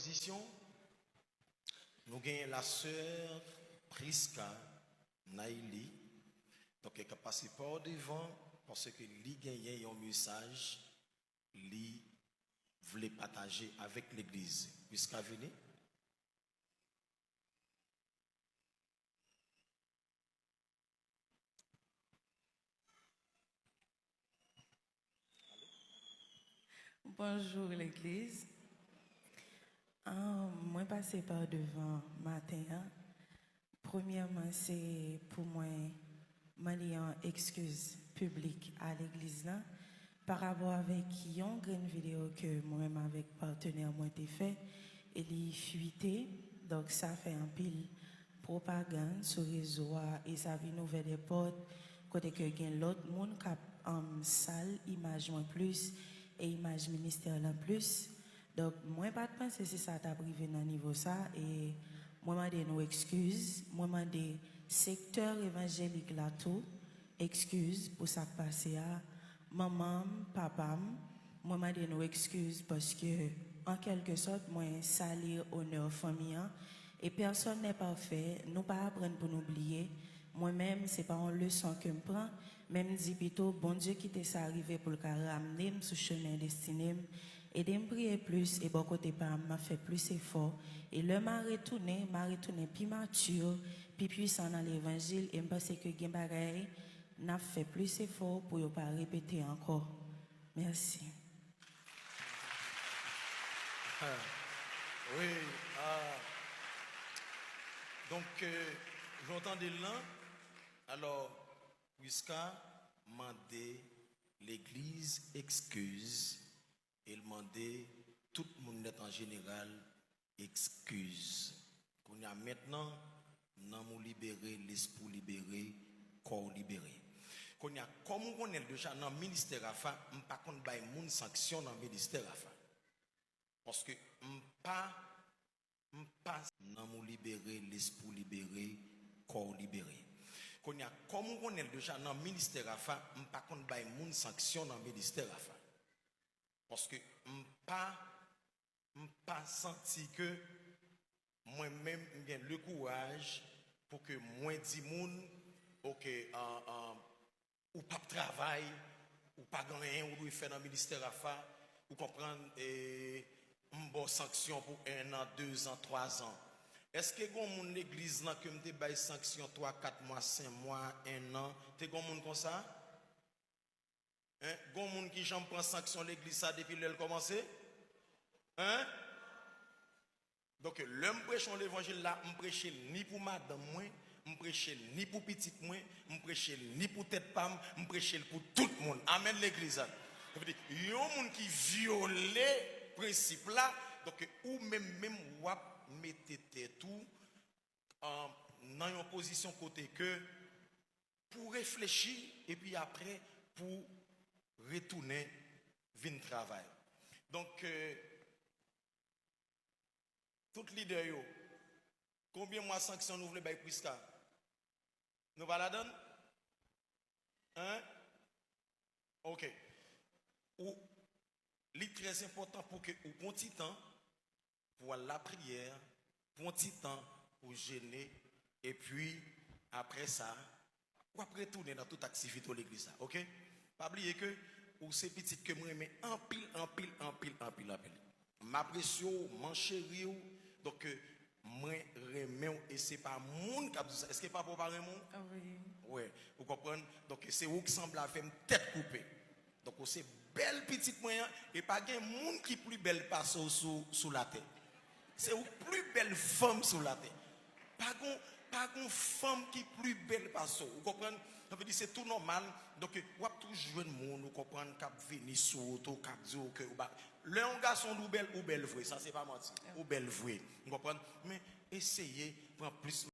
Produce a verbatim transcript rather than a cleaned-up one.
Tranzisyon, nou genyen la sè Prisca Naïli, donk, k ap pase pa w devan, paske li genyen yon mesaj li vle pataje avèk legliz. Prisca, vini. Bonjou legliz. Ah, mwen pase pa devan maten an. Premyèman, se pou mwen mande yon ekskiz piblik a legliz la parapò avèk yon grenn videyo ke mwen menm avèk patnè mwen te fè e li fwite. Donk, sa fè anpil pwopagann sou rezo a e sa vin ouvè de pòt kote ke gen lòt moun k ap, um, sal imaj mwen plis e imaj ministè lan plis. Donk, mwen pa t panse se sa t ap rive nan nivo sa e mwen mande nou ekskiz. Mwen mande sektè evanjelik la tou ekskiz pou sa k pase a. Manman m, papa m, mwen mande nou ekskiz paske, an kèlke sòt, mwen sali onè fanmi an. E pèsòn nè pafè, nou pa aprann pou nou bliye. Mwen menm, se pa yon leson ke m pran, men m di pito, Bondye kite sa rive pou l ka ramne m sou chemen destine m. Ede m priye plis e bò kote pa m, m ap fè plis efò. E lè m a retounen, m a retounen pi mati, pi pwisan nan levanjil e m panse ke gen bagay n ap fè plis efò pou yo pa repete ankò. Mèsi. Wi, ah, donk, euh, jan w tande l lan, alò, Prisca mande legliz ekskiz e l mande tout moun nèt an jeneral ekskiz. Kounye a mentnan, nanm ou libere, lespri w libere, kò w libere. Kounye a, kòm ou konnen l deja nan ministè Rafa, m pa konn bay moun sanksyon nan ministè Rafa. Paske m pa, m pa, nanm ou libere, lespri w libere, kò w libere. Kounye a, kòm ou konnen l deja nan ministè Rafa, m pa konn bay moun sanksyon nan ministè Rafa. Paske m pa, m pa santi ke mwen menm m gen le kouraj pou ke mwen di moun, oke, an, an, ou p ap travay, ou pa gen anyen ou dwe fè nan ministè Rafa, ou konprann, e m ba w sanksyon pou en an, de zan, twa zan. Èske gen yon moun legliz lan ke m te bay sanksyon twa, kat mwa, senk mwa, en an? Te gen yon moun konsa? Hein? Gen yon moun ki janm pran sanksyon legliz sa depi lè l kòmanse? Hein? Donk, lè m preche yon levanjil la, m preche l ni pou madanm mwen, m preche l ni pou pitit mwen, m preche l ni pou tèt pa m, m preche l pou tout moun. Amèn, legliz la. Sa vle di, yon moun ki vyole prensip la, donk, ou menm menm w ap mete tèt ou, an, nan yon pozisyon kote ke pou reflechi epi apre pou retounen vin travay. Donk, euh, tout lidè yo, konbyen mwa sanksyon nou vle bay Prisca? Nou pa ladann? Hein? Oke. Ou, li trè enpòtan pou ke ou pran ti tan pou al lapriyè, pran ti tan pou jene, epi apre sa, w ap retounen nan tout aktivite w legliz la, oke? Pa bliye ke ou se pitit ke mwen renmen anpil, anpil, anpil, anpil, anpil. M apresye w, m cheri w, donk, mwen renmen w e se pa moun k ap di w sa. Èske papa w pa renmen w? Wi. Ou konprann? Donk, se ou k sanble avè m tèt koupe. Donk, ou se bèl pitit mwen an, e pa gen moun ki pli bèl pase w sou, sou latè. Se ou k pli bèl fanm sou latè. Pa gon, pa gon fanm ki pli bèl pase w. Ou konprann? Sa vle di se tou nòmal. Donk, w ap toujou jwenn moun, ou konprann, k ap vini sou ou tou, k ap di w ke ou ba. Lè yon gason di w bèl, ou bèl vre. Sa se pa manti. Ou bèl vre. Ou konprann? Men eseye pran plis